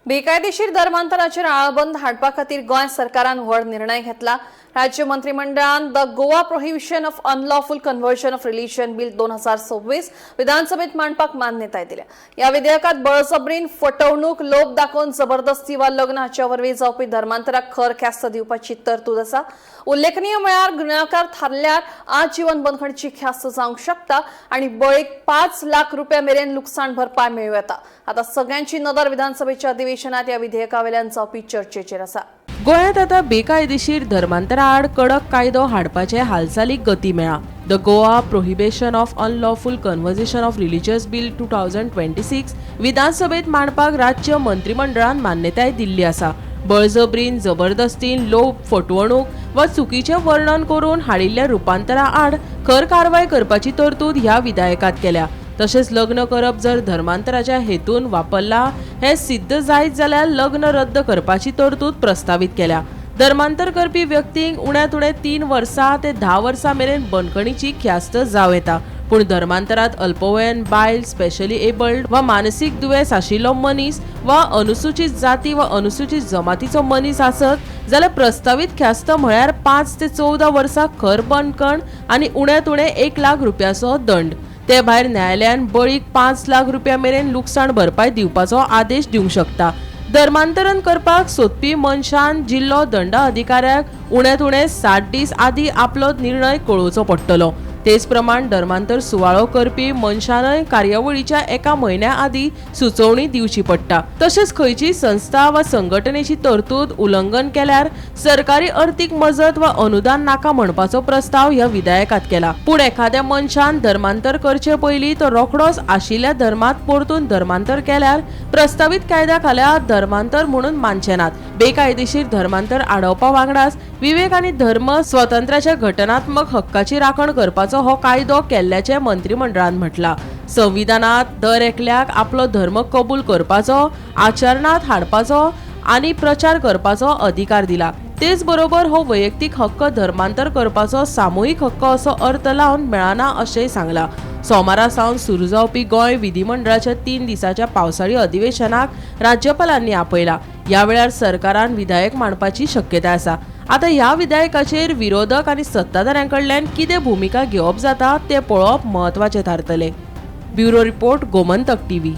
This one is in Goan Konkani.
बेकायदेशीर धर्मांतराचेर आळाबंद हाडपा खातीर गोंय सरकारान व्हड निर्णय घेतला. राज्य मंत्रिमंडळान the Goa Prohibition of Unlawful Conversion of Religion Bill 2026 विधानसभेत मांडपाक मान्यताय दिल्या. ह्या विधेयकात बळजबरीन, फटवणूक, लोभ दाखोवन, जबरदस्ती वा लग्न हाच्या वरवीं जावपी धर्मांतराक खर ख्यास्त दिवपाची तरतूद आसा. उल्लेखनीय म्हळ्यार, गुन्यांवकार थारल्यार आजीवन बंदखणीची ख्यास्त जावंक शकता आणि बळीक 5 लाख रुपया मेरेन लुकसाण भरपाय मेळूं येता. आता सगळ्यांची नदर विधानसभेच्या अधिवेशनात या विधेयकावेल्यान जावपी चर्चेचेर आसा. गोंयांत आतां बेकायदेशीर धर्मांतरा आड कडक कायदो हाडपाचे हालचालीक गती मेळ्ळा. The Goa Prohibition of Unlawful Conversion of Religious Bill 2026 विधानसभेत मांडपाक राज्य मंत्रिमंडळान मान्यताय दिल्ली आसा. बळजबरीन, जबरदस्तीन, लोभ, फटवणूक वा चुकीचें वर्णन करून हाडिल्ल्या रुपांतरा आड खर कारवाय करपाची तरतूद ह्या विधेयकात केल्या. तशेंच लग्न करप जर धर्मांतराच्या हेतून वापरला हें सिद्ध जायत जाल्यार लग्न रद्द करपाची तरतूद प्रस्तावीत केल्या. धर्मांतर करपी व्यक्तींक उण्यांत उणें 3 वर्सां ते 10 वर्सां मेरेन बंदखणीची ख्यास्त जावं येता. पूण धर्मांतरात अल्पवयीन बायल, स्पेशली एबल्ड वा मानसीक दुयेंस आशिल्लो मनीस वा अनुसूचित जाती वा अनुसूचित जमातीचो मनीस आसत जाल्यार प्रस्तावीत ख्यास्त म्हळ्यार 5 ते 14 वर्सां खर बंदखण आनी उण्यांत उणें 1 लाख रुपयाचो दंड. ते भायर न्यायालयान बळीक 5 लाख रुपया मेरेन लुकसाण भरपाय दिवपाचो आदेश दिवंक शकता. धर्मांतरण करपाक सोदपी मनशान जिल्लो दंड अधिकाऱ्याक उण्यांत उणें 60 दीस आदीं आपलो निर्णय कळोवचो पडटलो. तेच प्रमाण धर्मांतर सुवाळो करपी मनशानय कार्यावळीच्या एका म्हयन्या आदीं सुचोवणी दिवची पडटा. तशेंच खंयचीय संस्था वा संघटनेची तरतूद उल्लंघन केल्यार सरकारी अर्थीक मजत वा अनुदान नाका म्हणपाचो प्रस्ताव ह्या विधेयकात केला. पूण एखाद्या मनशान धर्मांतर करचे पयलीं तो रोखडोच आशिल्ल्या धर्मात परतून धर्मांतर केल्यार प्रस्तावीत कायद्या खाला धर्मांतर म्हणून मानचे नात. बेकायदेशीर धर्मांतर आडोवपा वांगडाच विवेक आनी धर्म स्वातंत्र्याच्या घटनात्मक हक्काची राखण करपाचो हो कायदो केल्ल्याचें मंत्रिमंडळान म्हटलां. संविधानात दर एकल्याक आपलो धर्म कबूल करपाचो, आचरणांत हाडपाचो आनी प्रचार करपाचो अधिकार दिला. तेच बरोबर हो वैयक्तीक हक्क धर्मांतर करपाचो सामुहीक हक्क असो अर्थ लावन मेळना, अशेंय सांगलां. सोमारा सावन सुरू जावपी गोंय विधिमंडळाच्या 3 दिसाच्या पावसाळी अधिवेशनाक राज्यपालांनी आपयला. ह्या वेळार सरकारान विधेयक मांडपाची शक्यताय आसा. आतां ह्या विधेयकाचेर विरोधक आनी सत्ताधाऱ्यां कडल्यान कितें भुमिका घेवप जाता तें पळोवप म्हत्वाचें थारतलें. Bureau report, Gomantak TV.